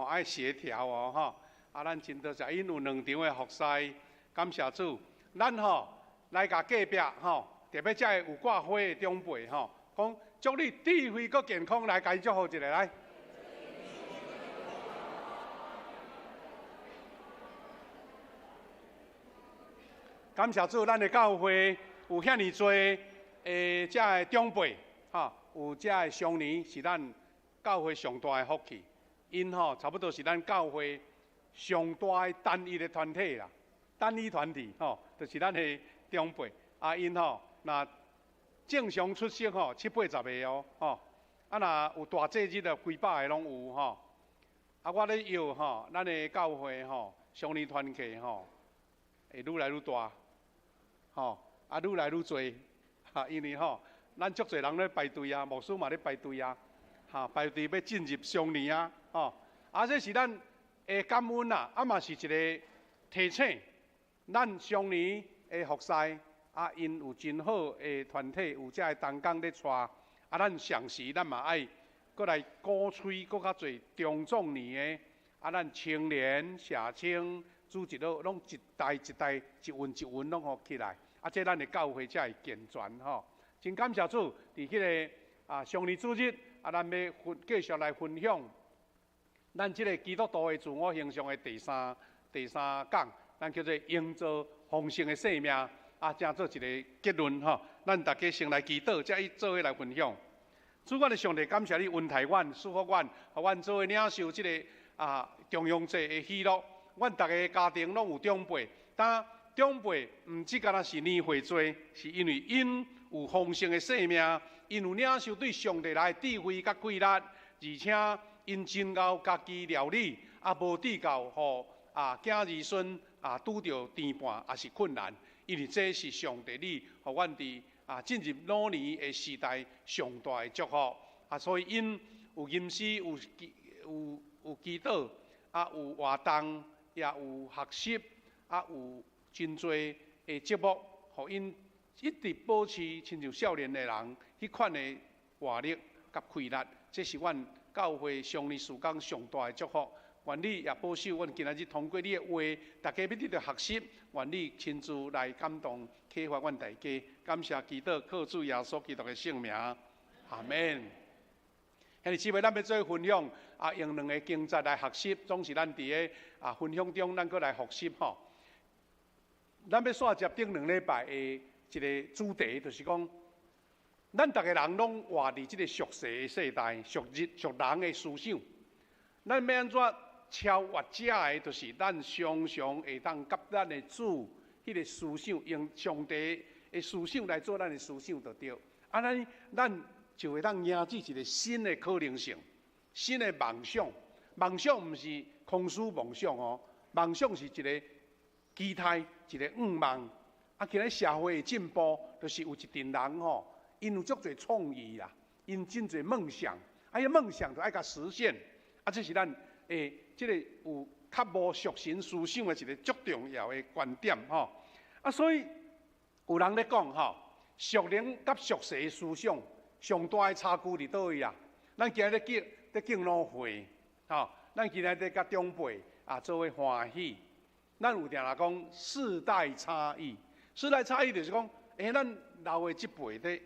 吼，愛協調哦，吼。啊，咱真多謝，𪜶有兩場的服侍，感謝主。咱吼來共隔壁吼，特別遮个有掛花的長輩吼，講祝你智慧閣健康，來共伊祝福一下來。感謝主，咱的教會有遐爾濟的遮个長輩，吼，有遮个少年是咱教會上大的福氣。𪜶吼差不多是咱教會上大的單一的團體啦，單一團體吼，就是咱的長輩。啊，𪜶吼若正常出席吼七八十个哦，吼，啊若有大節日的幾百个攏有吼。啊，我咧約吼，咱的教會吼，少年團契吼，會愈來愈大，吼，啊愈來愈濟，哈，因為吼，咱足濟人咧排隊啊，牧師嘛咧排隊啊，哈，排隊欲進入少年啊，吼，啊這是咱的感恩啦，啊嘛是一個提醒，咱少年的服侍，啊，𪜶有真好的團體，有遮个同工咧帶，啊，咱同時咱嘛愛閣來鼓吹閣較濟中壯年的，啊，咱青年、社青、主日學攏一代一代、一運一運攏予起來，啊，這咱的教會才會健全吼。真感謝主，佇彼个啊少年主日，啊，咱欲分繼續來分享咱這个基督徒的自我形象的第三講，咱叫做營造豐盛的生命，啊，正做一个結論吼。咱大家先來祈禱，才做伙來分享。主，阮的上帝，感謝你恩待阮、賜福阮，予阮做伙領受這个啊重陽節的喜樂。阮逐个家庭攏有長輩，但長輩毋只干焦是年歲濟，是因為𪜶有豐盛的生命，𪜶有領受對上帝來的智慧佮氣力，而且𪜶真𠢕家己料理，啊無至到予啊囝兒孫啊拄著牽絆，抑是困難。因為這是上帝你予阮佇啊進入老年的時代上大的祝福。啊，所以𪜶有吟詩，有祈禱，啊有活動，也有學習，啊有真濟的節目，予𪜶一直保持親像少年的人彼款的活力佮氣力，這是阮教會少年事工上大的祝福。願你也保守阮今仔日通過你的話，大家欲得著學習。願你親自來感動啟發阮大家。感謝祈禱，靠主耶穌基督的聖名，阿門。兄弟姊妹，咱欲做分享啊，用兩个經節來學習，總是咱佇个啊分享中，咱閣來復習吼。咱欲煞接頂兩禮拜的一个主題，就是講，咱逐个人攏活佇這个俗世的世代，俗日俗人的思想。咱欲按怎超越這个，就是咱常常會當佮咱的主彼个思想，用上帝的思想來做咱的思想就對。按呢，咱就會當營造一个新的可能性，新的夢想。夢想毋是空虛夢想哦，夢想是一个期待，一个願望。啊，今日社會的進步，就是有一陣人吼，𪜶有足濟創意啦，𪜶真濟夢想，啊，彼夢想就愛共實現。啊，這是咱的這个有較無俗神思想的一个足重要的觀點吼。啊，所以有人咧講吼，屬靈佮俗世的思想上大的差距佇佗位啊？咱今日咧敬咧敬老會，吼，咱今日咧佮長輩啊做伙歡喜。咱有定定講世代差異，世代差異就是講，欸，咱老的這輩咧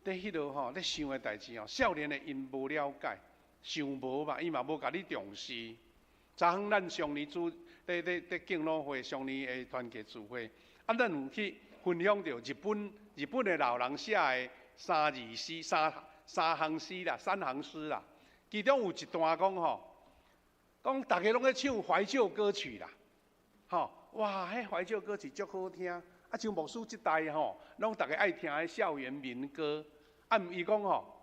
咧彼落吼咧想的代誌吼，少年的𪜶無了解，想無嘛，伊嘛無共你重視。昨昏咱少年主咧咧咧敬老會，少年的團契聚會，啊，咱有去分享著日本的老人寫的三字詩、三行詩啦，三行詩啦，其中有一段講吼，講逐家攏咧唱懷舊歌曲啦，吼，哇，彼懷舊歌曲足好聽，啊，像牧師這代吼，攏逐家愛聽彼校園民歌，啊，毋伊講吼，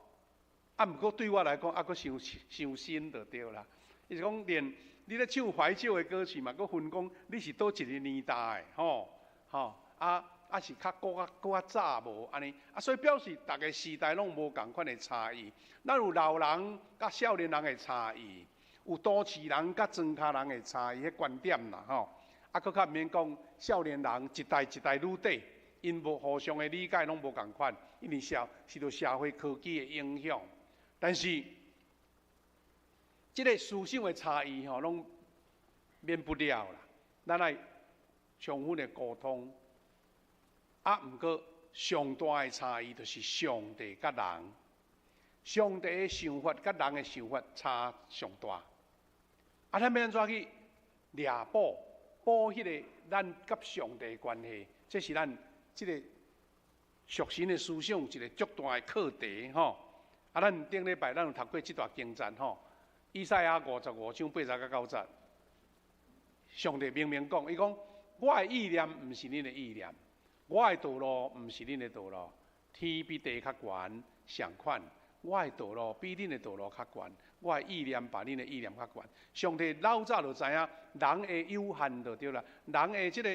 啊，毋過對我來講，猶閣傷傷新就對啦。伊是講連你咧唱懷舊的歌曲嘛，閣分講你是佗一个年代的，吼，吼，啊。啊是較閣較早無按呢，啊所以表示逐个時代攏無仝款的差異。咱有老人佮少年人的差異，有都市人佮莊跤人的差異，彼觀點啦吼。啊，閣較毋免講少年人一代一代愈短，𪜶無互相的理解攏無仝款，因為受到社會科技的影響。但是，這个思想的差異吼，攏免不了啦。咱愛充分的溝通。啊，毋過上大的差異就是上帝佮人，上帝的想法佮人的想法差上大。啊，咱欲按怎去掠補補彼个咱佮上帝的關係？這是咱這个屬神的思想一个足大的課題吼。啊，咱頂禮拜咱有讀過這段經節吼，以賽亞55章8節到9節，上帝明明講，伊講我的意念毋是恁的意念，我的道路毋是恁的道路，天比地較懸，相款，我的道路比恁的道路較懸，我的意念比恁的意念較懸。上帝老早就知影人的有限就對啦，人的這個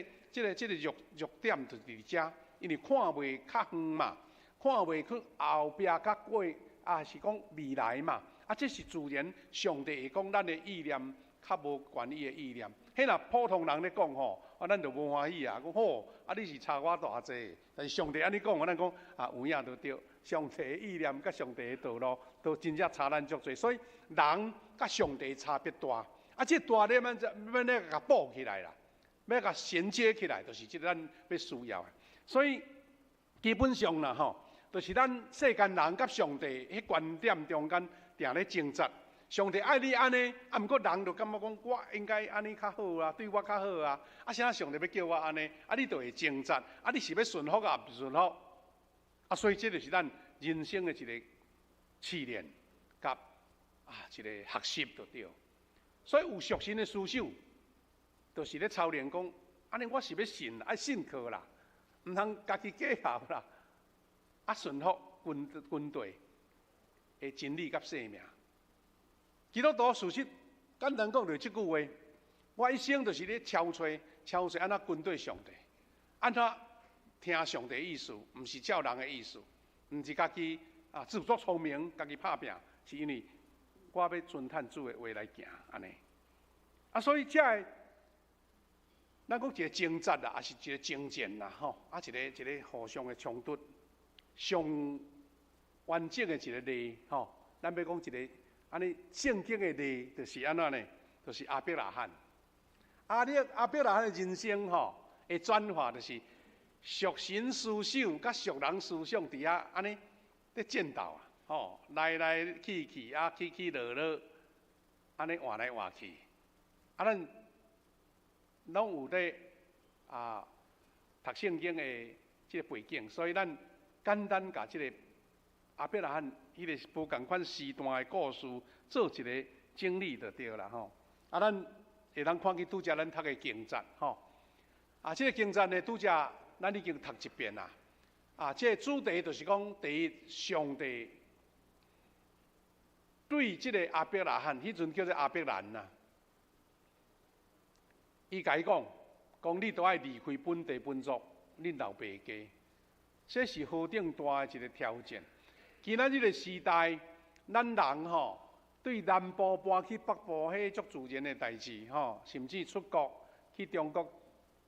弱點就佇遮，因為看袂較遠嘛，看袂去後壁較過，啊是講未來嘛，啊這是自然，上帝會講咱的意念較無懸伊的意念。彼若普通人咧講吼，啊咱就無歡喜啊，講吼，啊你是差我大濟，但是上帝按呢講，咱講啊有影就對。上帝的意念佮上帝的道路都真正差咱足濟，所以人佮上帝差別大。啊，這大咧，欲按怎共補起來啦，欲共銜接起來，就是這個咱欲需要的。所以基本上啦吼，就是咱世間人佮上帝彼觀點中間定咧爭執。上帝愛你按呢，啊，毋過人就感覺講我應該按呢較好啊，對我較好啊。啊，啥上帝欲叫我按呢？啊，你就會掙扎。啊，你是欲順服抑毋順服？啊，所以這就是咱人生的一個試煉，佮一個學習就對。所以有屬神的思想，就是咧操練講，按呢我是欲信，愛信靠啦，毋通家己計較啦。啊，順服軍隊的真理佮生命。基督徒事實簡單講就是這句話：我一生就是咧操揣操揣按怎跟綴上帝，按怎聽上帝意思，毋是照人的意思，毋是家己自作聰明，家己拍拚，是因為我欲遵趁主的話來行按呢。啊，所以這个咱講一個掙扎啦，抑是一個爭戰啦，吼，啊，一個一個互相的衝突，上完整的一個例，吼，咱欲講一個。按呢聖經的例就是按怎呢？就是亞伯拉罕。亞伯拉罕的人生吼，的轉化就是屬神思想佮屬人思想佇遐按呢咧戰鬥啊，吼，來來去去啊，起起落落，按呢換來換去。啊，咱攏有咧讀聖經的這個背景，所以咱簡單共這個亞伯拉罕彼個無仝款時段的故事做一個整理就對啦吼。啊，咱會當看見拄才咱讀的經節吼。啊，這個經節呢，拄才咱已經讀一遍啦。啊，這個主題就是講，第一，上帝對這個亞伯拉罕，彼陣叫做亞伯蘭啦。伊共伊講，講你著愛離開本地本族，恁老爸家，這是何等大的一個挑戰。今仔日個時代，咱人吼對南部搬去北部，彼足自然的代誌吼，甚至出國去中國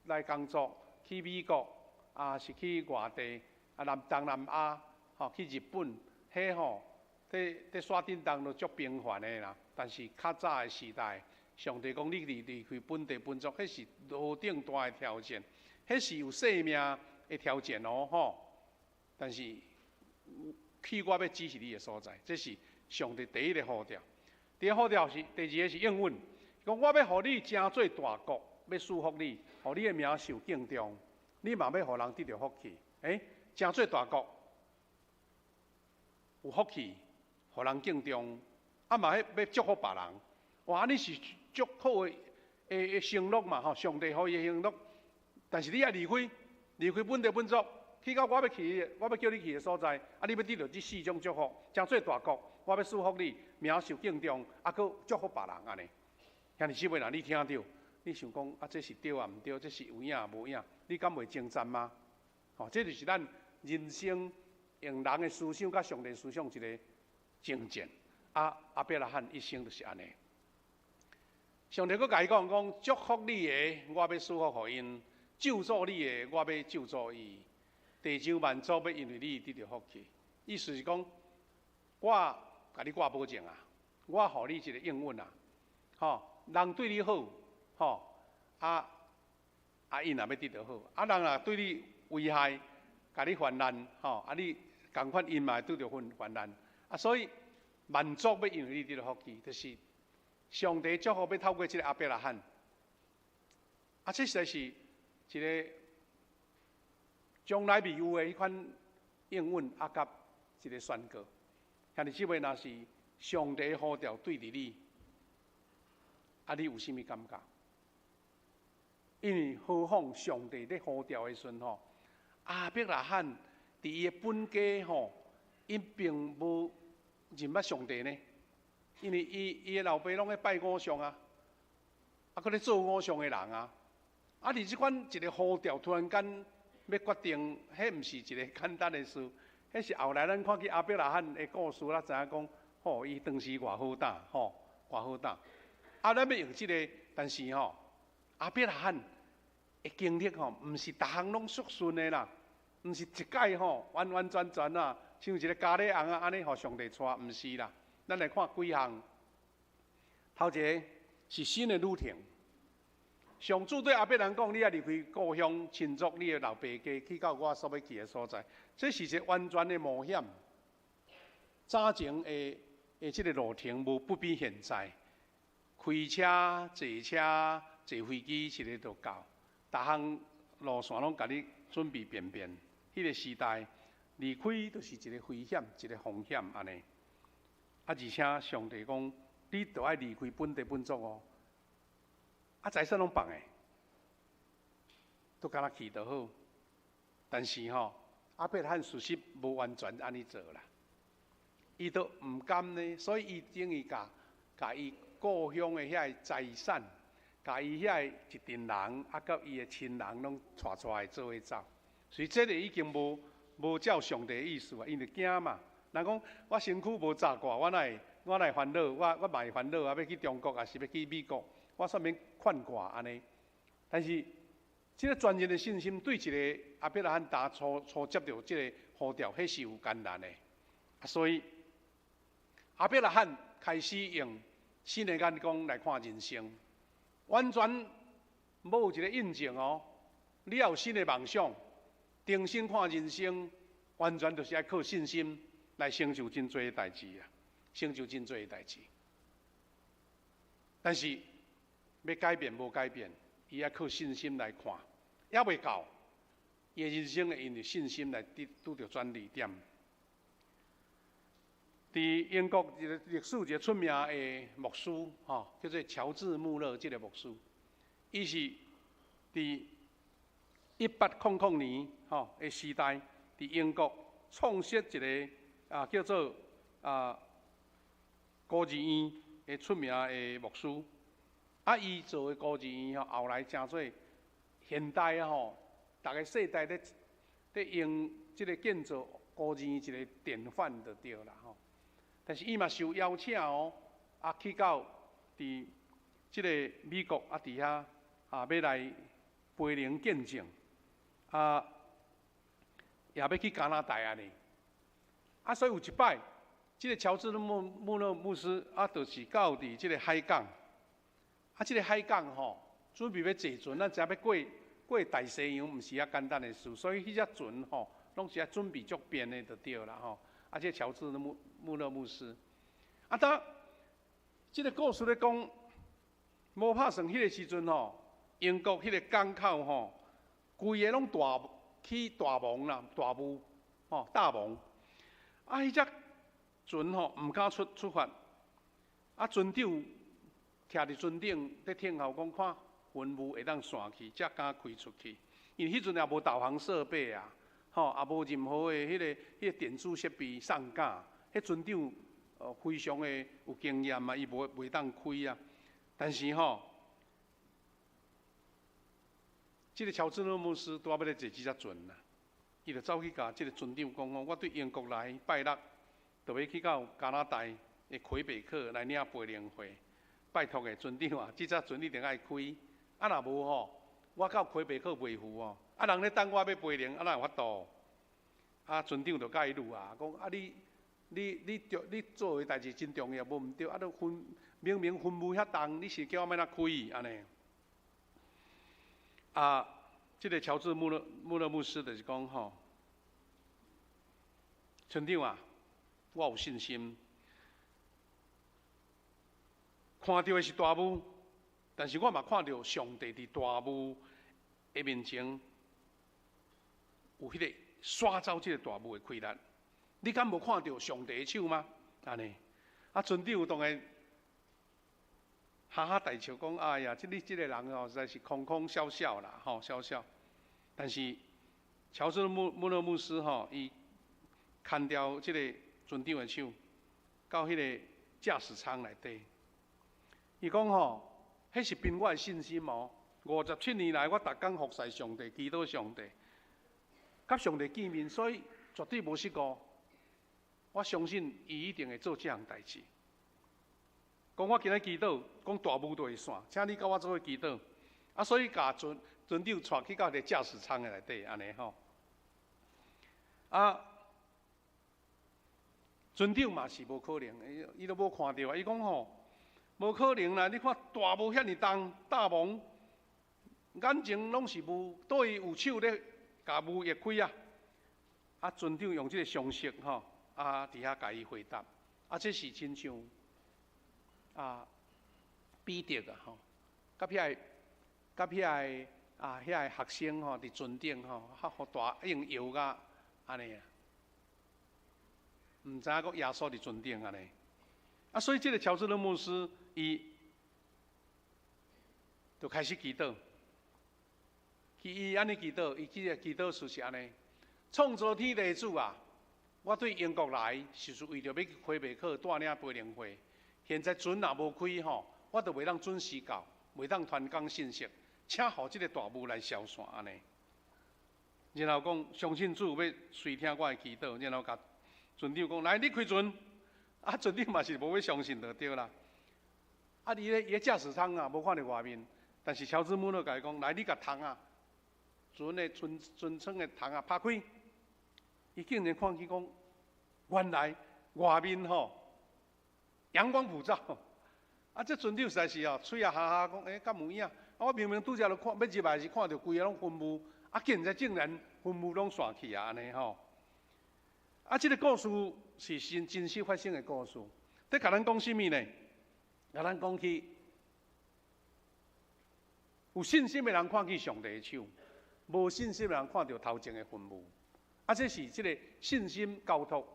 來工作，去美國啊，是去外地啊，南東南亞吼，去日本，彼吼，佇佇山頂當都足平凡的啦。但是較早的時代，上帝講你離開本地本族，彼是何等大的挑戰，彼是有生命的挑戰哦吼。但是，去我欲指示你的所在，這是上帝第一个呼召。第二個呼召是第二个是應允，講我欲予你成做大國，欲賜福你，予你的名受敬重，你嘛欲予人得著福氣。欸，成做大國，有福氣，予人敬重，啊嘛欲祝福別人。哇，按呢是足好的承諾嘛吼，上帝予伊的承諾。但是你愛離開本地本族，去到我欲去，我欲叫你去的所在，啊，你欲得著這四種祝福，成做大國，我欲賜福你，名受敬重，啊，閣祝福別人按呢。兄弟姊妹，若你聽著，你想講啊，這是對抑毋對？這是有影無影？你敢袂掙扎嗎？吼，這就是咱人生用人的思想佮上帝思想一個爭戰。啊，亞伯拉罕一生就是按呢。上帝閣共伊講講，祝福你的，我欲賜福予𪜶；咒詛你的，我欲咒詛伊。地上萬族欲因為你得著福氣，意思是講，我共你掛保證啊，我予你一个應允啊，吼，人對你好，吼，啊啊，𪜶也欲得著好，啊，人若對你危害，共你患難，吼，啊，你仝款𪜶嘛會拄著患患難，啊，所以萬族欲因為你得著福氣，就是上帝祝福欲透過這个亞伯拉罕，啊，這實在是一个從來未有的彼款應允，啊，佮一个宣告。兄弟姊妹，若是上帝呼召對佇你，啊，你有啥物感覺？因為何況上帝咧呼召的時陣吼，亞伯拉罕佇伊的本家吼，𪜶並無認捌上帝呢。因為伊伊的老爸攏咧拜偶像啊，啊，閣咧做偶像的人啊，啊，佇這款一个呼召突然間欲決定，彼毋是一个簡單的事。彼是後來咱看見亞伯拉罕的故事，咱知影講，吼，伊當時偌好膽，吼，偌好膽。啊，咱欲用這个，但是吼，亞伯拉罕的經歷吼，毋是逐項攏順順的啦，毋是一擺吼完完全全啊，像一个咖喱尪仔按呢予上帝帶，毋是啦。咱來看幾項，頭一个是新的旅程。上主對亞伯蘭講：你愛離開故鄉親族，你的老爸家，去到我所欲去的所在。這是一个完全的冒險。早前的的這个路程無不比現在，開車、坐車、坐飛機，一个就到，逐項路線攏共你準備便便。彼个時代離開就是一个危險，一个風險按呢。啊，而且上帝講，你著愛離開本地本族哦。啊，財產攏放的，都敢若去就好。但是吼，亞伯拉罕事實無完全按呢做啦，伊都毋甘呢，所以伊等於共共伊故鄉的遐個財產，共伊遐個一陣人，啊，佮伊的親人攏帶帶來做伙走。所以這个已經無無照上帝的意思啊，因為驚嘛。人講我身軀無紮掛，我哪會我哪會煩惱？我我嘛會煩惱啊！欲去中國，抑是欲去美國，我煞免牽掛按呢。但是，這个全然的信心對一个亞伯拉罕當初初接著這个呼召，彼是有艱難的。啊，所以亞伯拉罕開始用新的眼光來看人生，完全無有一个印證哦。你要有新的夢想，重新看人生，完全就是愛靠信心來成就真濟的代誌啊！成就真濟的代誌。但是欲改變無改變，伊愛靠信心來看，猶未到，伊的人生會因為信心來得拄著轉捩點。佇英國一个歷史一个出名的牧師，吼，叫做喬治穆勒這个牧師，伊是佇1800年吼的時代，佇英國創設一个啊叫做啊孤兒院的出名的牧師。啊，伊做的孤兒院吼，後來成做現代吼，逐个世代咧咧用這个建造孤兒院一个典範就對啦吼。但是伊嘛受邀請哦，啊去到佇這个美國啊，佇遐啊欲來培靈見證，啊也欲去加拿大按呢。啊，所以有一擺，這个喬治穆穆勒牧師啊，就是到佇這个海港。啊，這个海港吼，準備欲坐船，咱知影欲過過大西洋，毋是遐簡單的事，所以彼隻船吼，攏是愛準備足便的就對啦吼。啊，這喬治穆穆勒牧師，啊，當這个故事咧講，無拍算彼个時陣吼，英國彼个港口吼，規个攏大起大霧啦，大霧吼，大霧。啊，彼隻船吼，毋敢出出發。啊，船長徛佇船頂咧聽候，講看雲霧會當散去，才敢開出去。因為彼陣也無導航設備啊，吼，也無任何的彼个彼个電子設備送教。彼船長非常的有經驗啊，伊無袂當開啊。但是吼，這个喬治牧師拄仔欲咧坐這隻船啦，伊就走去共這个船長講講，我對英國來拜六，就欲去到加拿大的魁北克來領培靈會，拜託的船長啊，這隻船一定愛開，啊若無吼，我到魁北克袂赴哦，啊人咧等我欲培靈，啊哪有法度？啊船長就共伊攄啊，講啊你。你做的代誌真重要，無毋對，啊，都雲明明雲霧遐重，你是叫我欲按怎開按呢？啊，這个喬治穆勒牧師就是講吼，村長啊，我有信心，看著的是大霧，但是我嘛看著上帝佇大霧的面前有彼个徙走這个大霧的氣力。你敢無看著上帝的手嗎？按呢，啊，船長當然哈哈大笑講：哎呀，這你這个人哦，實在是空空笑笑啦，吼笑笑。但是喬治穆勒牧師吼，伊牽牢這个船長的手，到彼個駕駛艙內底。伊講吼，彼是憑我的信心哦。57年來，我逐工服侍上帝，祈禱上帝，佮上帝見面，所以絕對無失誤。我相信伊一定會做這項代誌。講我今日祈禱，講大霧就會散，請你佮我做伙祈禱。啊，所以共船長帶去到彼個駕駛艙的內底，按呢吼。啊，船長嘛是無可能，伊都無看著啊。伊講吼，無可能啦！你看大霧遐爾重，罩蒙，眼前攏是霧，佗位有手咧共霧移開啊？啊，船長用這个常識吼，啊，佇遐共伊回答。啊，這是親像啊，彼得啊吼，佮遐个啊，遐个學生吼，佇船頂吼，較予大浪搖甲按呢啊，毋知影講耶穌佇船頂按呢。啊，所以這个喬治勒牧師伊就開始祈禱。伊按呢祈禱，伊這个祈禱詞是按呢：創造天地的主啊，我對英國來就是為著欲去魁北克帶領培靈會。現在船若無開吼，我就袂當準時到，袂當傳講信息，請予這个大霧來消散按呢。然後講相信主欲垂聽我的祈禱，然後共船長講來，你開船。啊，船長嘛是無欲相信就對啦。啊，伊咧駕駛艙啊，無看著外面，但是喬治穆勒共伊講，來，你共窗仔，船的船窗的窗仔拍開，伊竟然看見講，原來外面吼陽光普照。啊，這船長實在是哦，喙也哈哈講，欸，敢有影？啊，我明明拄才就看，欲入來時看著規个攏雲霧，啊，竟然雲霧攏散去啊，按呢吼。啊，這个故事是真實發生的故事。佇共咱講啥物呢？共咱講起有信心的人看見上帝的手，無信心的人看著頭前的雲霧。啊，這是這个信心交託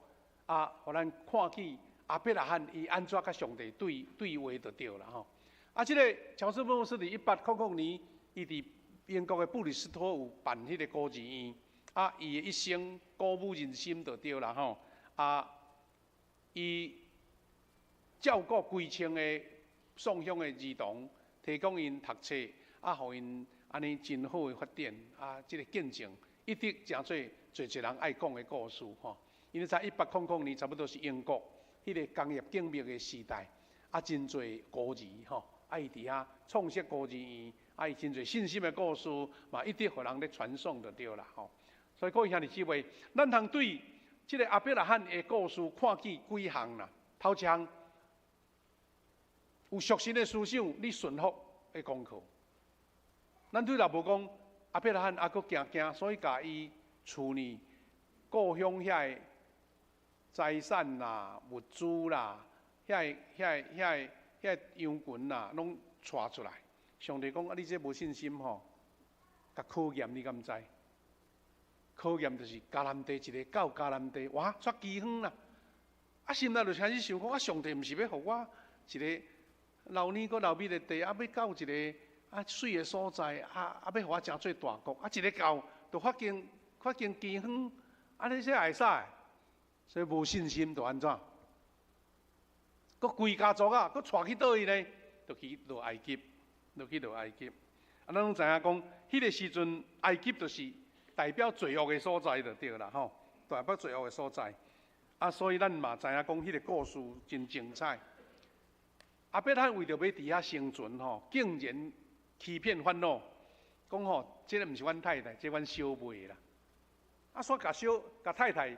啊，予咱看見亞伯拉罕伊按怎佮上帝對話就對啦吼。啊，這个喬治牧師佇1800年，伊佇英國的布里斯托有辦彼个孤兒院。啊，伊的一生鼓舞人心就對啦吼。啊，伊照顧幾千個送鄉的兒童，提供𪜶讀冊，啊，予𪜶按呢真好的發展。啊，這个見證一直成做濟濟人愛講的故事吼。因為在1800年，差不多是英國彼个工業革命的時代，啊，真濟孤兒吼，啊，伊佇遐創設孤兒院，啊，伊真濟信心的故事嘛，一直予人咧傳頌就對啦吼。所以各位兄弟姊妹，咱通對這个亞伯拉罕的故事看見幾項啦。頭一項，有屬神的思想，你順服的功課。咱對若無講亞伯拉罕猶閣驚驚，所以共伊厝呢故鄉遐个財產啦、物資啦、遐個羊群啦，攏帶出來。上帝講啊，你這無信心吼，共考驗你敢知？考驗就是迦南地一个到迦南地，哇，煞饑荒啦！啊，心內就開始想講，啊，上帝毋是欲予我一个流奶閣流蜜的地，啊，欲到一个啊媠的所在，啊啊，欲予我成做大國，啊，一个到就發現饑荒，按呢這會使？所以無信心就按怎？閣規家族啊，閣帶去佗位呢？就去落埃及，落去落埃及。啊，咱攏知影講，彼个時陣埃及就是代表罪惡的所在就對啦，吼，代表罪惡的所在。啊，所以咱嘛知影講，彼个故事真精彩。亞伯拉罕為著欲佇遐生存吼，竟然欺騙法老，講吼，這个毋是阮太太，這阮小妹啦。啊，煞共小共太太，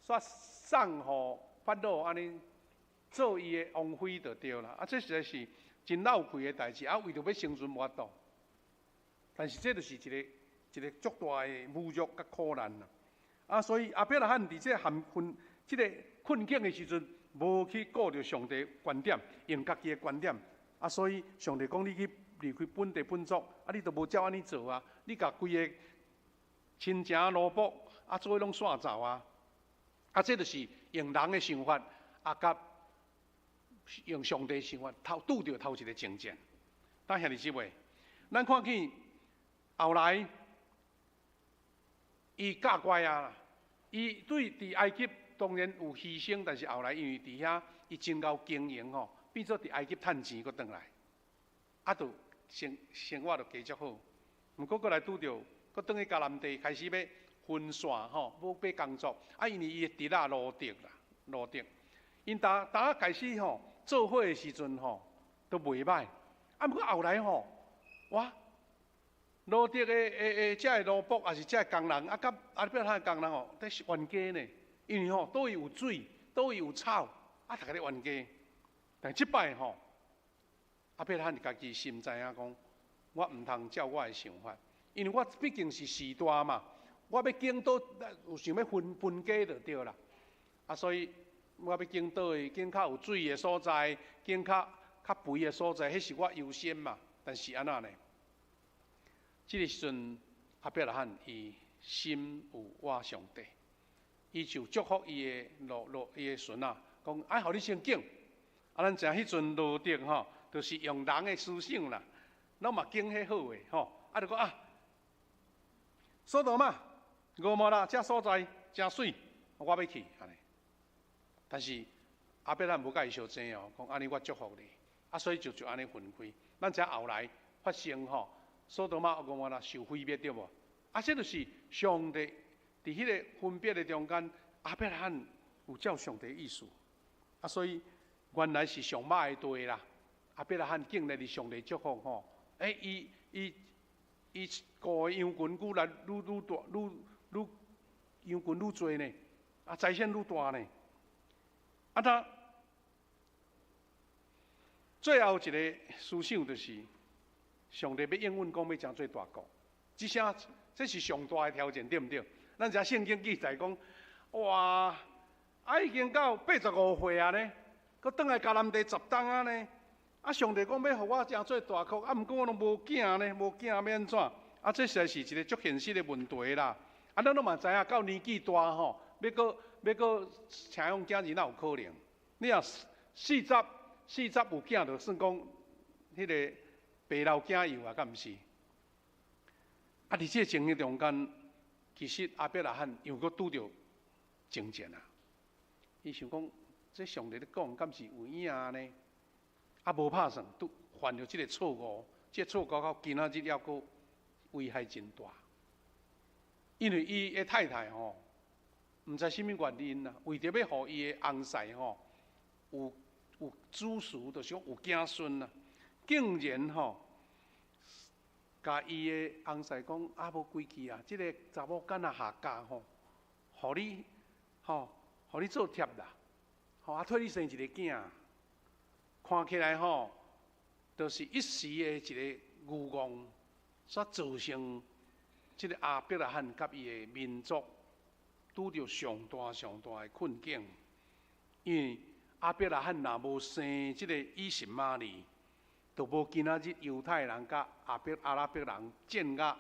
煞送予法老按呢做伊的王妃就對啦。啊，這實在是真鬧氣的代誌，啊，為著欲生存無法度。但是這就是一個一個足大的侮辱佮苦難啦。啊，所以亞伯拉罕佇這個含困這個困境的時陣，無去顧著上帝觀點，用家己的觀點。啊，所以上帝講你去離開本地本族，啊，你都無照按呢做啊！你共規個親情奴僕啊，做伙攏散走啊！啊，這就是用人的想法，啊，佮用上帝想法，頭拄著頭一個爭戰。但兄弟姊妹，咱看見後來，伊教乖啊，伊對佇埃及當然有犧牲，但是後來因為佇遐伊真𠢕經營吼，變做佇埃及趁錢，閣轉來，啊，就生生活就過足好。毋過閣來拄著，閣轉去迦南地，開始欲分散吼，欲工作。啊，因為伊的侄仔羅得啦，羅得，𪜶逐逐仔開始吼做伙的時陣吼，都袂䆀。啊，毋過後來吼，哇，羅得的這个奴僕，抑是這个工人，啊，佮亞伯拉罕工人吼，佇冤家呢。因為吼，佗位有水，佗位有草，啊，逐家咧冤家。但這擺吼，亞伯拉罕家己心知影講，我毋通照我的想法，因為我畢竟是序大嘛，我欲揀佗有想欲分分家就對啦。啊，所以我欲揀佗位，揀較有水的所在，揀較較肥的所在，彼是我優先嘛。但是按怎呢？這個時陣，亞伯拉罕伊心有倚上帝，伊就祝福伊的羅羅伊的孫仔，講愛予你先揀。啊，咱知影彼陣羅得吼，就是用人的思想啦，攏嘛揀彼好的吼，啊，就講啊，所多瑪、蛾摩拉這所在誠媠，我欲去按呢。但是亞伯拉罕無佮伊相爭哦，講按呢我祝福你，啊，所以就就按呢分開。咱知影後來發生吼，所多瑪、蛾摩拉受毀滅對無？啊，這就是上帝佇彼個分別的中間，亞伯拉罕有照上帝意思，啊，所以原來是上歹的地啦。亞伯拉罕竟然佇上帝祝福吼，欸，伊伊伊顧的羊群愈來愈愈大，愈愈羊群愈濟呢，啊，財產愈大呢。啊，他最後一個思想就是，上帝欲應允講欲成做大國，這聲這是上大的挑戰，對毋對？咱知聖經記載講，哇，啊已經到85歲啊呢，閣轉來迦南地10冬啊呢。啊，上帝講欲予我成做大國，啊，毋過我攏無囝呢，無囝欲按怎？啊，這實在是一個足現實的問題啦。啊，咱攏嘛知影，到年紀大吼，欲閣欲閣請養囝兒，哪有可能？你若四十四十有囝，就算講彼个爸老囝幼啊，敢毋是？啊，佇這個情形中間，其實亞伯拉罕又閣拄著爭戰啊！伊想講，這上帝咧講，敢是有影呢？啊，無拍算，拄犯著這個錯誤，這個錯誤到今仔日猶閣危害真大。因為伊的太太吼，毋知啥物原因啦，為著欲予伊的翁婿吼有有子嗣，就是講有子孫啦，竟然吼，共伊的翁婿講啊，無規矩啊，這個查某囡仔夏甲吼，予你吼，予你做妾啦，吼啊，替你生一個囝，看起來吼，就是一時的一個慾望，所造成這個亞伯拉罕佮伊的民族拄著上大上大的困境，因為亞伯拉罕若無生這個以實瑪利，就無今仔日猶太人佮亞伯阿拉伯人戰甲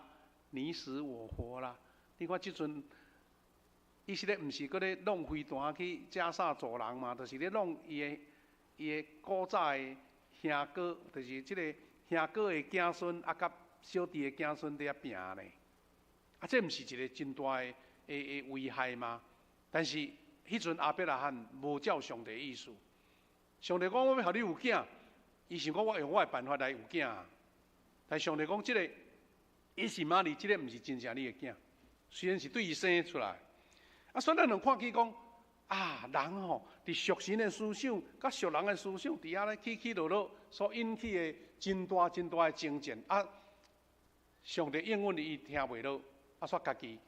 你死我活啦。你看這陣，以色列毋是閣咧弄飛彈去加沙走廊嘛？就是咧弄伊的伊的古早的兄哥，就是這个兄哥的子孫，啊，佮小弟的子孫佇遐拚呢。啊，這毋是一個真大的的的危害嗎？但是彼陣亞伯拉罕無照上帝意思，上帝講我欲予你有囝。伊想講我用我的辦法來有囝，但上帝講這個以實瑪利，這個毋是真正你的囝，雖然是對伊生出來。啊，所以咱就看見講啊，人吼佇屬神的思想，佮屬人的思想，佇遐咧起起落落，所引起的真大真大的爭戰。啊，上帝應允伊聽袂落，啊，煞家己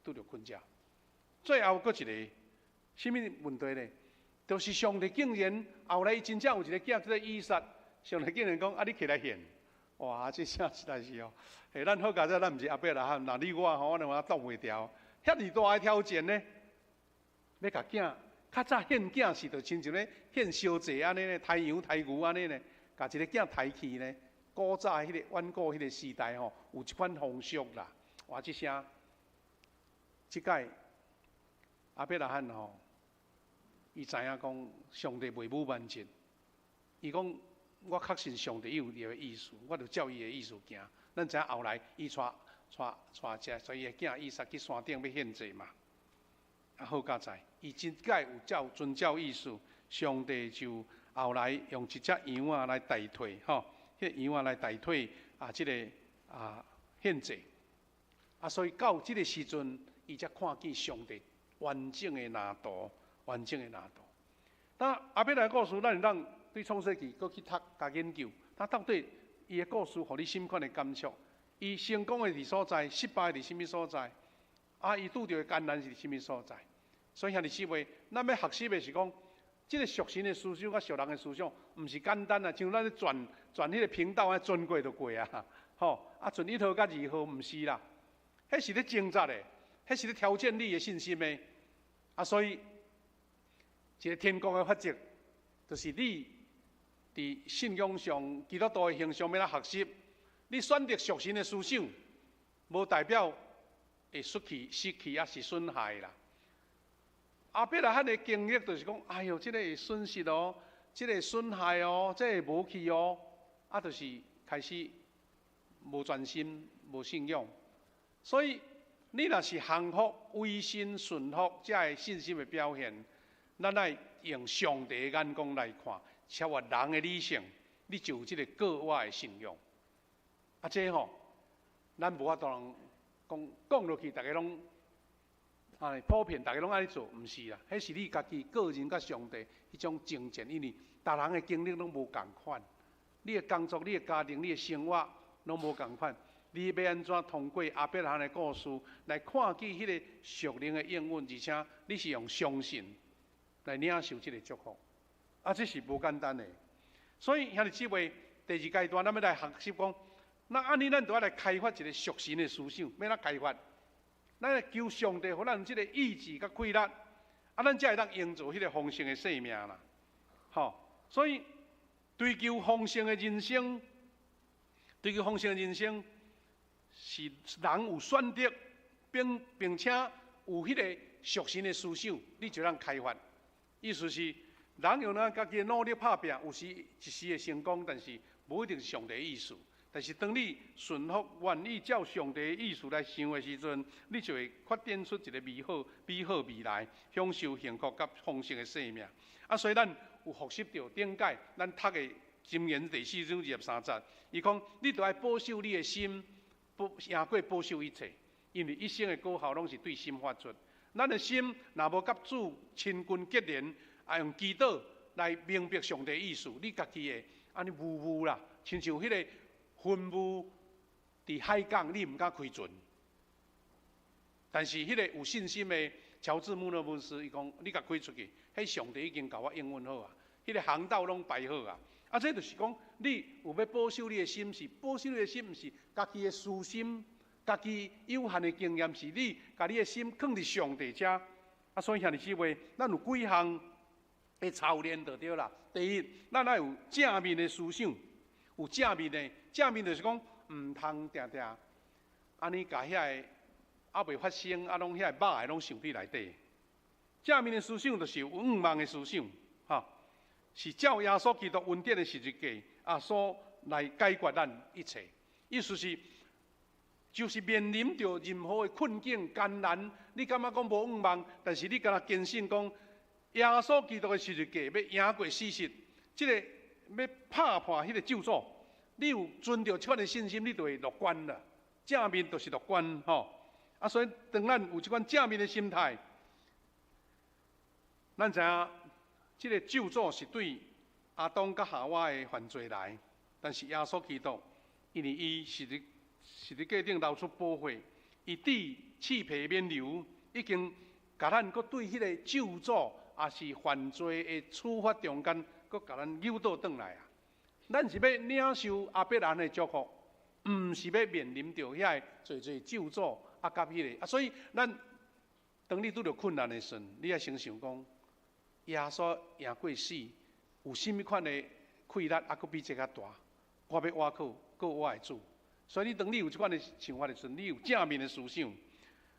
拄著困擾。最後閣一个啥物問題呢？就是上帝竟然後來伊真正有一個囝叫做以撒，上帝竟然講啊，你起來獻，哇！這聲實在是哦，嘿，咱好佳哉，咱毋是亞伯拉罕，若你我吼，我兩個擋袂牢，遐爾大的挑戰呢，欲共囝，較早獻囝是就親像咧獻燒祭按呢咧，刣羊刣牛按呢咧，共一個囝刣去呢。古早彼個遠古彼個時代吼，有這款風俗啦。哇！這聲，這擺亞伯拉罕吼，伊知影講上帝袂武萬一，伊講我確信上帝有伊的意思，我就照伊的意思行。咱知影後來伊帶帶帶這所以伊的囝以撒去山頂欲獻祭嘛。啊，好佳哉，伊真擺有照遵照意思，上帝就後來用一隻羊仔來代替吼，彼個羊仔來代替啊，這個啊獻祭。啊，所以到這個時陣，伊才看見上帝完整的藍圖，完整的藍圖。但亞伯蘭故事，咱會當對創世記閣去讀共研究，他到底伊的故事，予你啥物款的感觸？伊成功的佇所在，失敗佇啥物所在？啊，伊拄著的艱難是佇啥物所在？所以兄弟姊妹，咱欲學習的是講，這個屬神的思想佮屬人的思想，毋是簡單啊，像咱咧轉轉彼個頻道，按呢轉過就過啊，吼啊，轉一號佮二號，毋是啦，彼是咧掙扎的，彼是咧挑戰你的信心的。啊，所以一個天國的法則，就是你佇信仰上、基督徒的形象欲來學習，你選擇屬神的思想，無代表會失去、失去抑是損害啦。亞伯拉罕的經歷就是講，哎喲，這個會損失哦，這個會損害哦，這個會無去哦，啊，就是開始無專心、無信仰。所以你若是降服、委身、順服，這个信心的表現，咱愛用上帝的眼光來看，超越人的理性，你就有這個過我的信仰。啊，這吼，咱無法度人講講落去，逐家攏啊普遍，逐家攏按呢做，毋是啦，彼是你家己個人佮上帝彼種爭戰，因為逐人的經歷攏無仝款，你的工作、你的家庭、你的生活攏無仝款。你欲按怎通過亞伯拉罕的故事來看見彼個屬靈的應允，而且你是用相信來領受這個祝福，啊，這是無簡單的。所以兄弟姊妹，第二階段咱欲來學習講，那按呢，咱就愛來開發一個屬神的思想，欲按怎開發？咱來求上帝予咱有這個意志佮氣力，啊，咱才會當營造彼個豐盛的生命啦。吼，所以追求豐盛的人生，追求豐盛的人生是人有選擇，並並且有彼個屬神的思想，你就通開發。意思是，人用咱家己的努力拍拚，有時一時會成功，但是無一定是上帝的意思。但是當你順服、願意照上帝的意思來想的時陣，你就會發展出一個美好、美好未來，享受幸福佮豐盛的生命。啊，所以咱有復習著頂擺，咱讀的箴言第四章23節，伊講你著愛保守你的心，保贏過保守一切，因為一生的果效攏是對心發出。咱的心若無佮主親近結連，啊用祈禱來明白上帝意思，你家己會按呢霧霧啦，親像彼個雲霧佇海港，你毋敢開船。但是彼個有信心的喬治穆勒牧師，伊講你共開出去，彼上帝已經共我應允好啊，彼個航道攏排好啊。啊，這就是講你有欲保守你的心，是保守你的心，毋是家己的私心、家己有限的經驗，是你共你的心囥佇上帝遮。啊，所以兄弟姊妹，咱有幾項的操練就對啦。第一，咱愛有正面的思想，有正面的，正面就是講，毋通定定按呢共遐个猶未發生，啊，攏遐个歹的攏想佇內底。正面的思想就是有向望的思想，吼，是照耶穌基督恩典的十字架啊，所來解決咱一切。意思是，就是面臨著任何的困境艱難，你感覺講無向望，但是你敢若堅信講，耶穌基督的十字架欲贏過死實，這個欲拍破彼個咒詛，你有存著這款的信心，你就會樂觀啦。正面就是樂觀，吼。啊，所以當咱有這款正面的心態，咱知影這個咒詛是對亞當佮夏娃的犯罪來，但是耶穌基督，因為伊是佇十字架頂流出寶血，伊治翅皮免流，已經共咱閣對彼個咒詛抑是犯罪的處罰中間，閣共咱誘導轉來啊！咱是欲領受亞伯蘭的祝福，毋是欲面臨著遐个濟濟咒詛啊，佮彼个啊，所以咱當你拄著困難的時陣，你愛先想講，耶穌贏過死，有啥物款的氣力啊，閣比這較大？我欲倚靠，靠我的主。所以你當你有這款的想法的時陣，你有正面的思想，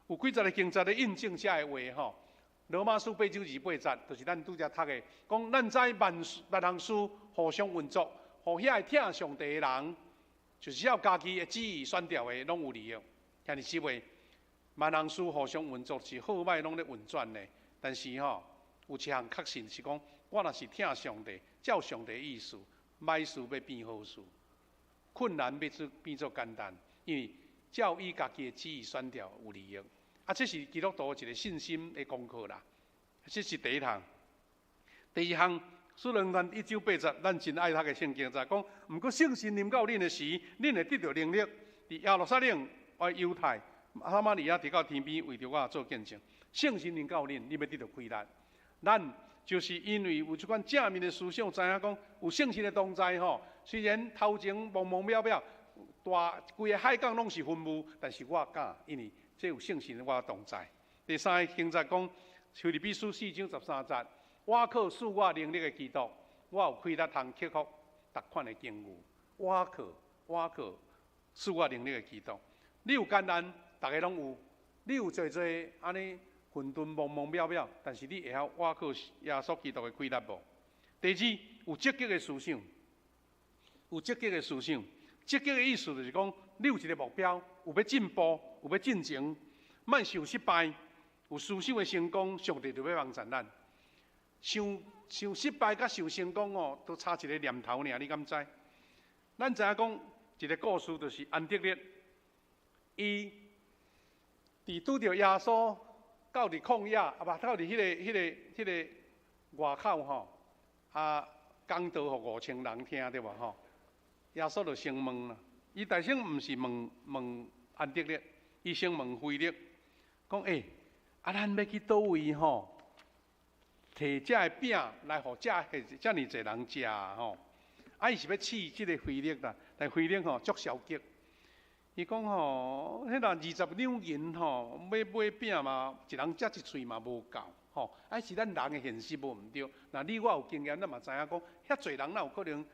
有幾節的經節咧印證這个話吼。羅馬書八章28節，就是咱拄才讀的，講咱知萬事萬項事互相運作，予遐个疼上帝的人，就是照家己的旨意選召的，攏有利益。兄弟姊妹，萬項事互相運作是好歹攏咧運轉的，但是吼，有一項確信是講，我若是疼上帝，照上帝意思，歹事欲變好事，困難欲做變做簡單，因為照伊家己的旨意選召有利益。啊，這是基督徒一個信心的功課啦。這是第一項。第二項，使徒行傳一章八節，咱真愛讀的聖經就講，毋過聖神臨到恁的時，恁會得著能力，佇耶路撒冷、猶太、撒瑪利亞，直到天邊，為著我做見證。聖神臨到恁，你欲得著氣力。咱就是因為有這款正面的思想，知影講有聖神的同在吼。雖然頭前濛濛渺渺，大規个海港攏是雲霧，但是我敢，因為這有聖神我同在。第三個經節講，腓立比書四章十三節，倚靠賜我能力的基督，我有氣力通克服逐款的境遇。倚靠，倚靠賜我能力的基督。你有艱難，逐个攏有；你有濟濟按呢混沌濛濛渺渺，但是你會曉倚靠耶穌基督的氣力無？第二，有積極的思想，有積極的思想。積極的意思就是講，你有一個目標，有欲進步，有欲進前，莫想失敗，有思想的成功，上帝就欲幫助咱。想想失敗佮想成功哦，都差一個念頭爾，你敢知？咱知影講一個故事，就是安德烈，伊佇拄著耶穌到佇曠野，啊無到佇彼个外口吼，啊講道予5000人聽對無吼？耶穌就先問啦，伊大先毋是問問安德烈，伊先問腓力，講欸，啊咱欲去佗位吼？提這个餅來予遮爾濟人食吼，啊伊是欲試這个腓力啦，但腓力吼足消極，伊講吼，彼若20兩銀吼，欲買餅嘛，一人食一喙嘛無夠吼，啊是咱人的現實無毋對，若你我有經驗，咱嘛知影講，遐濟人哪有可能？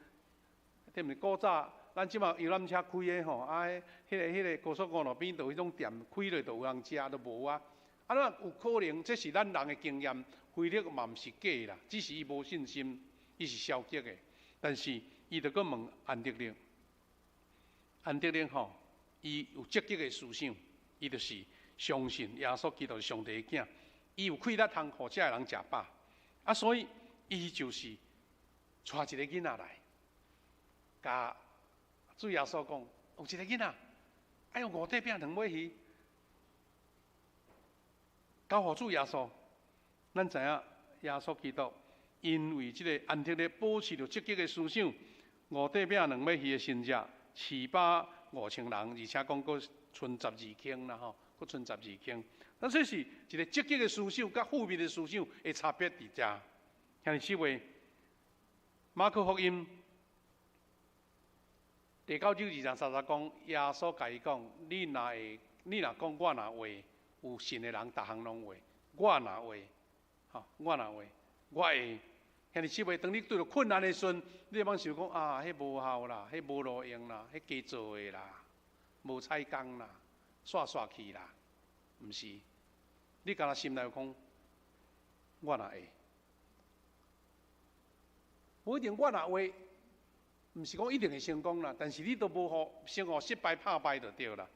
對毋對？古早咱這馬遊覽車開的吼，啊，彼个高速公路邊就有彼種店開落就有人食，都無啊。啊，哪有可能？這是咱人的經驗，腓力嘛毋是假啦，只是伊無信心，伊是消極的。但是伊就閣問安德烈，安德烈吼，伊有積極的思想，伊就是相信耶穌基督是上帝的囝，伊有氣力通予遮的人食飽，啊，所以伊就是帶一個囡仔來，共主耶穌講，有一個囡仔，啊用五塊餅兩尾魚。交予主耶穌，咱知影耶穌基督因為這个安德烈保持著積極的思想，五塊餅兩尾魚的神跡，飼飽5000人，而且講閣賰12坑啦吼，閣賰十二坑。那這是一個積極的思想，佮負面的思想的差別佇遮。兄弟姊妹，馬可福音第九章2章3節講，耶穌共伊講：你若會，你若講我若會。有信的人，逐項攏會。我若會，吼，我若會，我會。兄弟姊妹，當你拄著困難的時陣，你會想講啊，彼無效啦，彼無路用啦，彼假做的啦，無彩工啦，煞煞去啦，毋是。你敢若心內講，我若會，無一定我若會，毋是講一定會成功啦，但是你都無予先予失敗拍敗就對啦。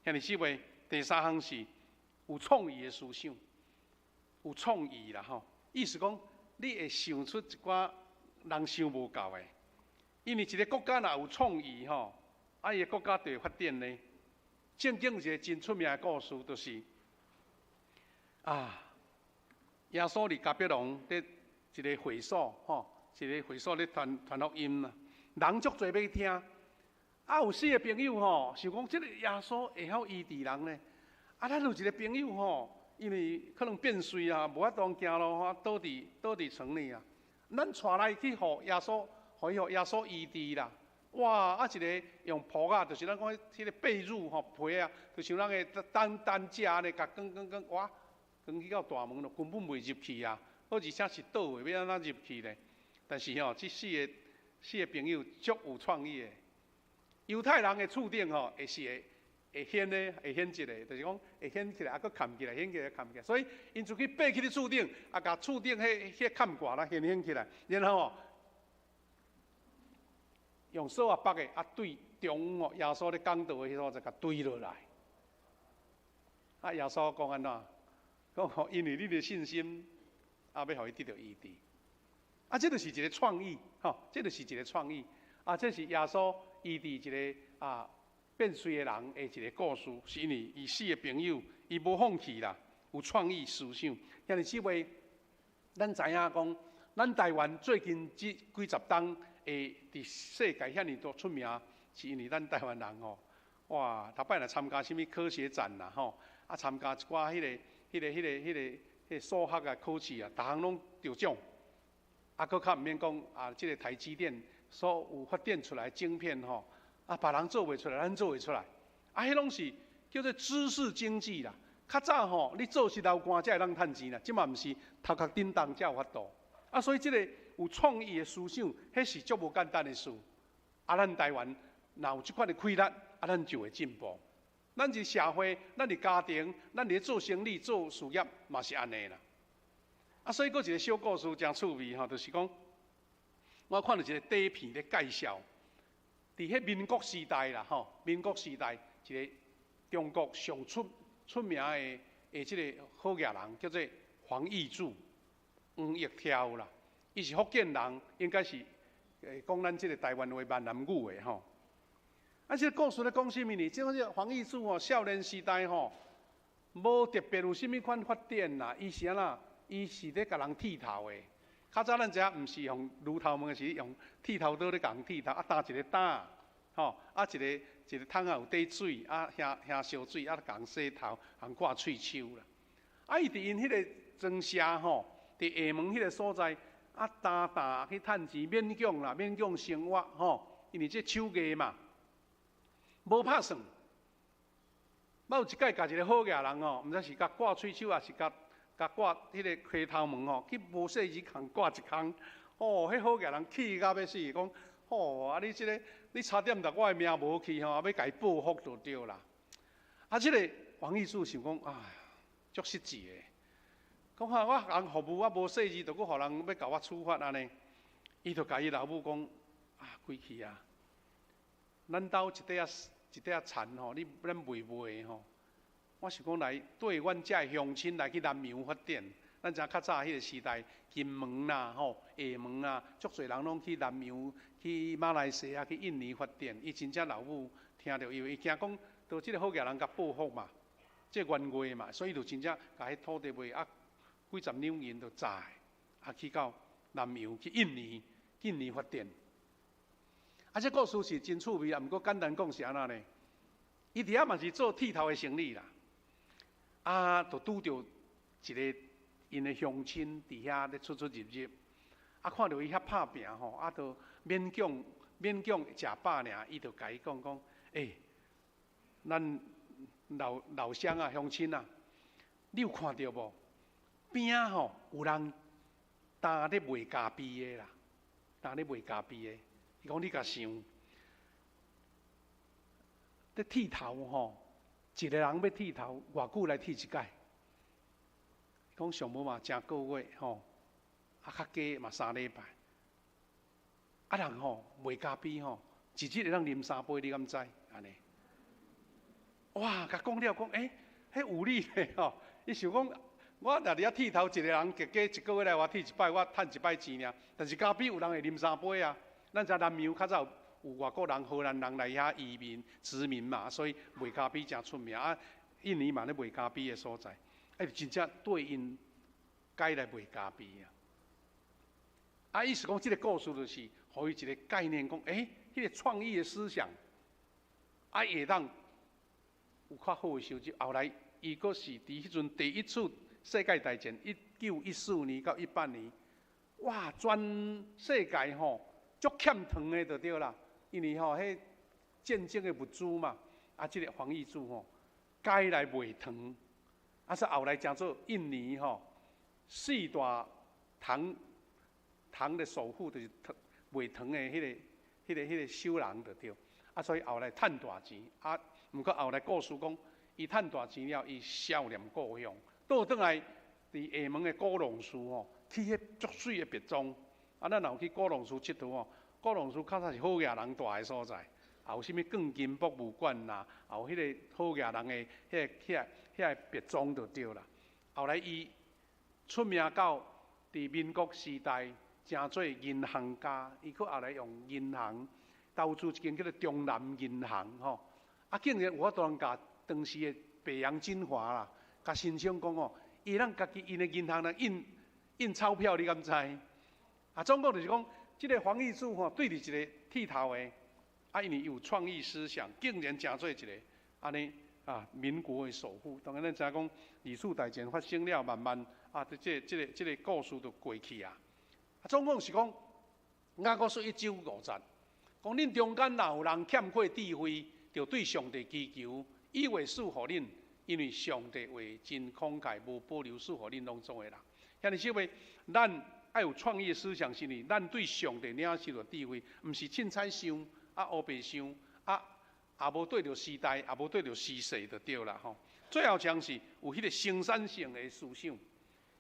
兄弟姊妹，第三項是有創意的思想，有創意啦吼，意思講你會想出一寡人想無到的，因為一個國家若有創意吼，啊伊个國家就會發展呢。聖經有一個真出名的故事，就是啊，耶穌佇迦百農佇一个會所吼，一個會所咧傳傳福音啦，人足濟欲聽，啊有四個朋友吼，想講這个耶穌會曉醫治人呢。啊，咱有一個朋友吼，因為可能變碎啊，無法度行路吼，倒佇床裡啊。咱帶來去予耶穌，予伊予耶穌醫治啦。哇！啊，一个用鋪仔，就是咱講彼个被褥吼，被啊，就像咱个擔擔架按呢，共捲捲捲，哇，捲去到大門咯，根本袂入去啊！好而且是倒的，欲按怎入去咧？但是吼，這四個朋友足有創意的。猶太人的厝頂吼，會是會掀咧，會掀一个，就是講會掀起來，啊，閣崁起來，掀起來，崁起來。所以𪜶就去爬去咧厝頂，啊，共厝頂彼崁蓋啦掀掀起來，然後吼，用索仔縛的，啊，對中午耶穌咧講道的彼所在，共墜落來。啊，耶穌講按怎？講吼，因為你的信心，啊，欲予伊得著醫治。啊，這就是一个創意，吼，這就是一个創意。啊，這是耶穌醫治一个變綏的人的一个故事，是因為伊四个朋友，伊無放棄啦，有創意思想。兄弟姊妹，咱知影講，咱台灣最近這幾十冬會佇世界遐爾多出名，是因為咱台灣人吼，哇，頭擺若參加啥物科學展啦，吼，啊，參加一寡彼個數學啊考試啊，逐項攏得獎。啊，閣較毋免講啊，這个台積電所有發展出來晶片吼，啊，別人做袂出來，咱做會出來。啊，彼攏是叫做知識經濟啦。較早吼，你做穡流汗才會當趁錢啦，這馬毋是頭殼頂動才有法度。啊，所以這個有創意的思想，彼是足無簡單的事。啊，咱台灣若有這款的氣力，啊，咱就會進步。咱佇社會，咱佇家庭，咱佇做生意、做事業，嘛是按呢啦。啊，所以閣一个小故事誠趣味吼，就是講，我看著一个短片咧介紹，佇彼民國時代啦吼，民國時代一个中國上出名的這个好額人，叫做黃奕柱、黃奕柱啦。伊是福建人，應該是講咱這个台灣話閩南語的吼。啊，這个故事咧講啥物呢？這個黃奕柱吼，少年時代吼，無特別有啥物款發展啦，伊是按怎？伊是咧共人剃頭的。較早咱知影，毋是用鋁頭毛，是用剃頭刀咧共人剃頭，啊，擔一个擔，吼，啊，一个一个桶仔有底水，啊，瓦燒水，啊，共人洗頭，共掛喙鬚啦。啊，伊佇𪜶彼个莊社吼，佇廈門彼个所在，啊，擔擔去趁錢，勉強啦，勉強生活吼，因為這手藝嘛，無拍算。捌有一擺共一个好額人吼，毋知是共掛喙鬚，抑是共共掛彼个溪頭毛吼，去無細膩共掛一空，吼，彼好額人氣甲欲死，講吼，啊你這个你差點共我的命無去吼，欲共伊報復就對啦。啊，這个黃奕柱想講，哎，足失志的，講哈我共人服務，我無細膩，就閣予人欲共我處罰按呢。伊就共伊老母講，啊，規氣啊，咱兜一塊仔一塊仔田吼，你咱賣賣吼。我想講來綴阮遮的鄉親來去南洋發展。咱知影較早彼个時代，金門啦、吼廈門啊，足濟人攏去南洋、去馬來西亞、去印尼發展。伊真正老母聽著，因為伊驚講，著這个好額人共報復嘛，這冤家嘛，所以就真正共彼土地賣啊，幾十兩銀就載，啊去到南洋去印尼，印尼發展。啊，這故事是真趣味啊，毋過簡單講是按怎呢？伊佇遐嘛是做剃頭的生意啦。啊，就拄著一个𪜶的鄉親佇遐咧出出入入，啊，看著伊遐拍拚吼，啊，就勉強勉強食飽爾，伊就共伊講講，欸，咱老老鄉啊，鄉親啊，你有看著無？邊仔吼有人擔咧賣咖啡的啦，擔咧賣咖啡的。伊講你共想，咧剃頭吼，一个人欲剃頭，偌久來剃一擺？講上無嘛，誠個月吼，啊較低嘛3禮拜。啊人吼賣咖啡吼，一日會當啉三杯，你敢知？按呢？哇！共講了講，欸，彼有理咧吼。伊想講，我若佇遐剃頭，一個人加加一个月來予我剃一擺，我趁一擺錢爾。但是咖啡有人會啉三杯啊。咱知南洋較早有外國人、荷蘭人來遐移民殖民嘛，所以賣咖啡誠出名啊。印尼嘛咧賣咖啡的所在，欸，真正對𪜶改來賣咖啡啊。啊，意思講，這个故事就是予伊一個概念，講，欸，彼个創意的思想，啊，會當有較好的收入。後來伊閣是佇彼陣第一次世界大戰，1914年到18年，哇，全世界吼足欠糖的就對啦，因為吼彼戰爭的物資嘛，啊，這個黃奕柱吼，改來賣糖，啊，煞後來成做印尼吼四大糖糖的首富，就是糖賣糖的彼個首人就對，啊，所以後來趁大錢，啊，毋過後來故事講，伊趁大錢了，伊思念故鄉，倒轉來佇廈門的古龍寺吼，起彼足媠的別莊，啊，咱若有去古龍寺𨑨迌吼，古龍寺較早是好額人蹛的所在，也有啥物鋼筋博物館啦，也有彼個好額人的彼個、遐、遐個別莊就對啦。後來伊出名到佇民國時代，成做銀行家，伊閣後來用銀行投資一間叫做中南銀行吼，啊，竟然有法度人共當時的北洋軍閥啦，共申請講吼，伊會當家己𪜶的銀行來印印鈔票，你敢知？啊，總共就是講，這個黃奕柱吼，對佇一個剃頭的，啊，因為伊有創意思想，竟然成做一個按呢啊，民國的首富。當然咱知影講，二次大戰發生了，慢慢啊，這、這、這個、這個故事就過去啊。啊，總共是講，雅各書一章五節，講恁中間若有人欠缺智慧，就對上帝祈求，伊會賜予恁，因為上帝話真慷慨，無保留賜予恁攏總的人。兄弟姊妹，咱愛有創意思想，是因為咱對上帝領受的智慧，毋是凊彩想，啊烏白想，啊也無對著時代，也無對著時勢就對啦吼。最後將是有彼個生產性的思想，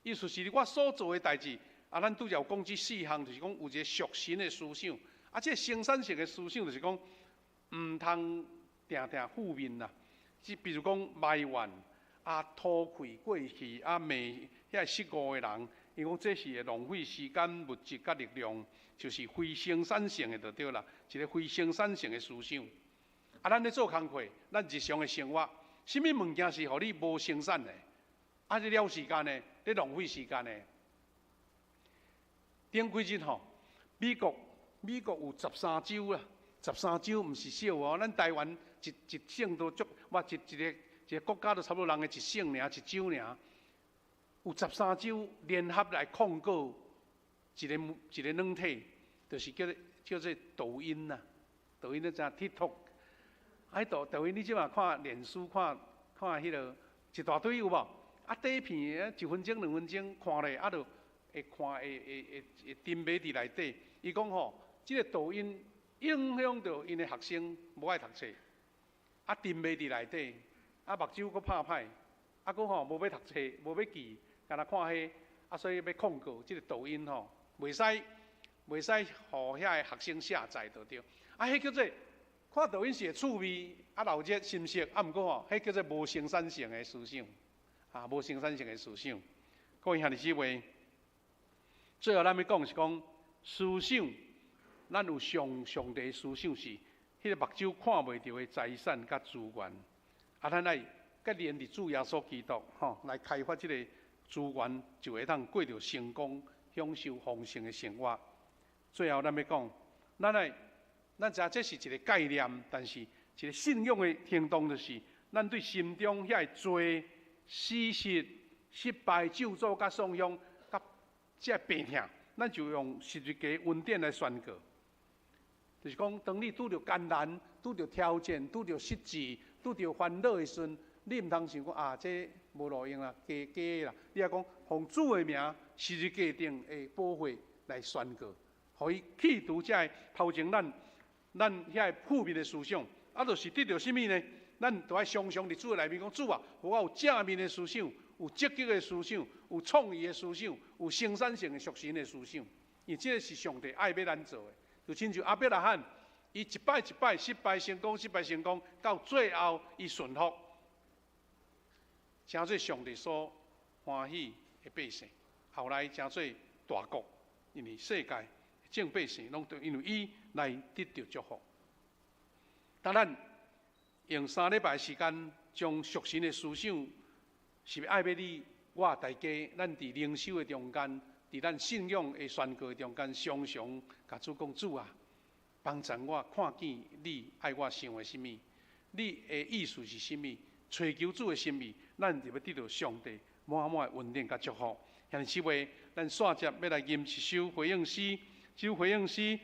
意思是我所做的代誌，啊，咱拄才有講這四項，就是講有一個屬神的思想，啊，這個生產性的思想就是講，毋通定定負面啦。即比如講埋怨，啊，吐氣過去，啊，罵遐個失誤的人，伊講這是會浪費時間、物質佮力量，就是非生產性的就對啦，一個非生產性的思想。啊，咱咧做工課，咱日常的生活，啥物物件是予你無生產的？啊，咧了時間的，咧浪費時間的。頂幾日吼，美國有十三州啦，十三州毋是少哦，咱台灣一一省都足，哇，一一個一個國家都差不多人的一省爾，一州爾，有十三州聯合來控告一個一個軟體，就是叫做抖音啦，抖音你知影 TikTok，啊，彼抖音你這馬看臉書看看彼個一大堆有無？啊，短片一分鐘兩分鐘看咧，啊，就會看會會會會沉迷佇內底。伊講吼，這個抖音影響著𪜶的學生無愛讀冊，啊，沉迷佇內底，啊，目睭閣拍歹，啊，閣吼無欲讀冊，無欲記，干焦看彼，啊，所以欲控告這個抖音吼，袂使予遐个學生下載就對。啊，彼叫做看抖音是會趣味，啊，鬧熱心色，啊，毋過吼，彼叫做無生產性的思想，啊，無生產性的思想。各位兄弟姊妹，最後咱欲講是講思想，咱有上上帝思想是彼個目睭看袂著的財產佮資源，啊，咱愛佮連佇主耶穌基督吼來開發這個資源，就會當過著成功、享受豐盛的生活。最後咱欲講，咱愛咱知影這是一個概念，但是一個信仰的行動就是，咱對心中遐個罪、死實、失敗、咒詛佮創傷佮這個病痛，咱就用十字架恩典來宣告。就是講，當你拄著艱難、拄著挑戰、拄著失志、拄著煩惱的時陣，你毋通想講啊，這無路用啦，假假的啦。你愛講，奉主的名，十字架頂的寶血來宣告，予伊去除這个頭前咱遐个負面的思想。啊，就是得著啥物呢？咱就愛常常佇主的內面講，主啊，予我有正面的思想，有積極的思想，有創意的思想，有生產性的屬神的思想。因為這个是上帝愛欲咱做的。就親像亞伯拉罕，伊一擺一擺失敗成功，失敗成功，到最後伊順服，成做上帝所歡喜的百姓。後來成做大國，因為世界眾百姓攏都因為伊來得著祝福。當咱用3禮拜時間，將屬神的思想，是愛欲你我大家，咱佇靈修的中間，佇咱信仰的宣告的中間，常常共主講，主啊，幫助我看見你愛我想的啥物，你的意思是啥物？揣求主的心意，咱就欲得著上帝滿滿的恩典佮祝福。兄弟姊妹，咱煞接欲來吟一首回應詩，這首回應詩也